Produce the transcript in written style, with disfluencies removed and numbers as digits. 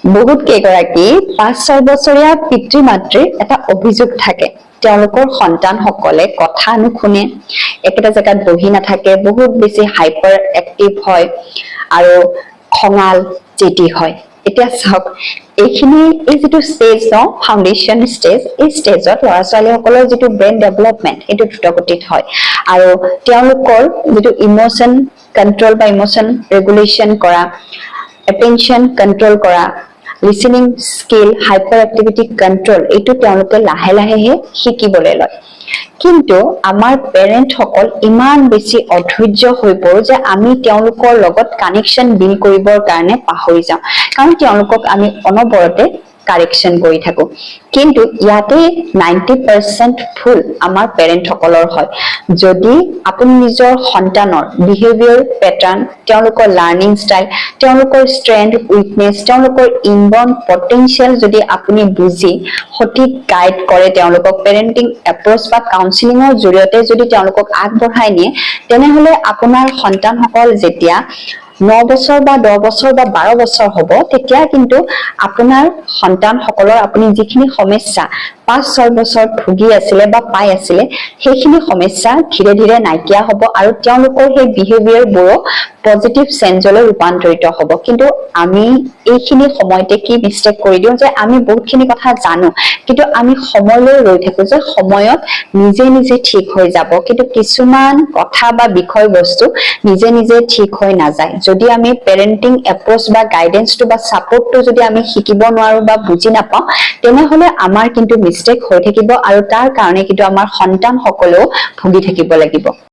বহুত কেইগৰাকী 5-6 বছৰীয়া পিতৃ মাতৃৰ এটা অভিযোগ থাকে, তেওঁলোকৰ সন্তানসকলে কথা নুশুনে, একেটা জেগাত বহি নাথাকে, বহুত বেছি হাইপাৰ এক্টিভ হয় আৰু খঙাল, জেদি হয়। এতিয়া চাওক, এইখিনি এই যিটো ষ্টেজ ন, ফাউণ্ডেশ্যন ষ্টেজ, এই ষ্টেজত ল'ৰা ছোৱালীসকলৰ যিটো ব্ৰেইন ডেভেলপমেণ্ট, সেইটো দ্ৰুতগতিত হয় আৰু তেওঁলোকৰ যিটো ইম'চন কণ্ট্ৰল বা ইম'চন ৰেগুলেশ্যন কৰা, এটেনশ্যন কণ্ট্ৰল কৰা, listening skill, hyper activity control, এইটো তেওঁলোকে লাহে লাহেহে শিকিবলৈ লয়। কিন্তু আমাৰ পেৰেণ্টসকল ইমান বেছি অধৈৰ্য হৈ পৰো যে আমি তেওঁলোকৰ লগত কানেকশ্যন বিল্ড কৰিবৰ কাৰণে পাহৰি যাওঁ, কাৰণ তেওঁলোকক আমি অনবৰতে কাৰেকশ্যন কৰি থাকো। কিন্তু ইয়াতে 90% ভুল আমাৰ পেৰেণ্টসকলৰ হয়। যদি আপুনি নিজৰ সন্তানৰ বিহেভিয়াৰ পেটাৰ্ণ, তেওঁলোকৰ লাৰ্ণিং ষ্টাইল, তেওঁলোকৰ ষ্ট্ৰেংথ, উইকনেছ, তেওঁলোকৰ ইনবৰ্ণ পটেঞ্চিয়েল যদি আপুনি বুজি সঠিক গাইড কৰে, তেওঁলোকক পেৰেণ্টিং এপ্ৰ'চ বা কাউন্সিলিঙৰ জৰিয়তে যদি তেওঁলোকক আগবঢ়াই নিয়ে, তেনেহলে আপোনাৰ সন্তানসকল যেতিয়া 9 বছৰ বা 10 বছৰ বা 12 বছৰ হ'ব, তেতিয়া কিন্তু আপোনাৰ সন্তানসকলৰ আপুনি যিখিনি সমস্যা 5-6 বছৰ ভুগি আছিলে বা পাই আছিলে, সেইখিনি সমস্যা ধীৰে ধীৰে নাইকিয়া হ'ব আৰু তেওঁলোকৰ সেই বিহেভিয়াৰবোৰো পজিটিভ চেঞ্জলৈ ৰূপান্তৰিত হ'ব। কিন্তু আমি এইখিনি সময়তে কি মিষ্টেক কৰি দিওঁ যে আমি বহুতখিনি কথা জানো, কিন্তু আমি সময়লৈ ৰৈ থাকো যে সময়ত নিজে নিজে ঠিক হৈ যাব। কিন্তু কিছুমান কথা বা বিষয়বস্তু নিজে নিজে ঠিক হৈ নাযায়। যদি আমি পেৰেণ্টিং এপ্ৰ'চ বা গাইডেন্সটো বা ছাপৰ্টটো যদি আমি শিকিব নোৱাৰো বা বুজি নাপাওঁ, তেনেহলে আমাৰ কিন্তু মিষ্টেক হৈ থাকিব আৰু তাৰ কাৰণে কিন্তু আমাৰ সন্তানসকলেও ভুগি থাকিব লাগিব।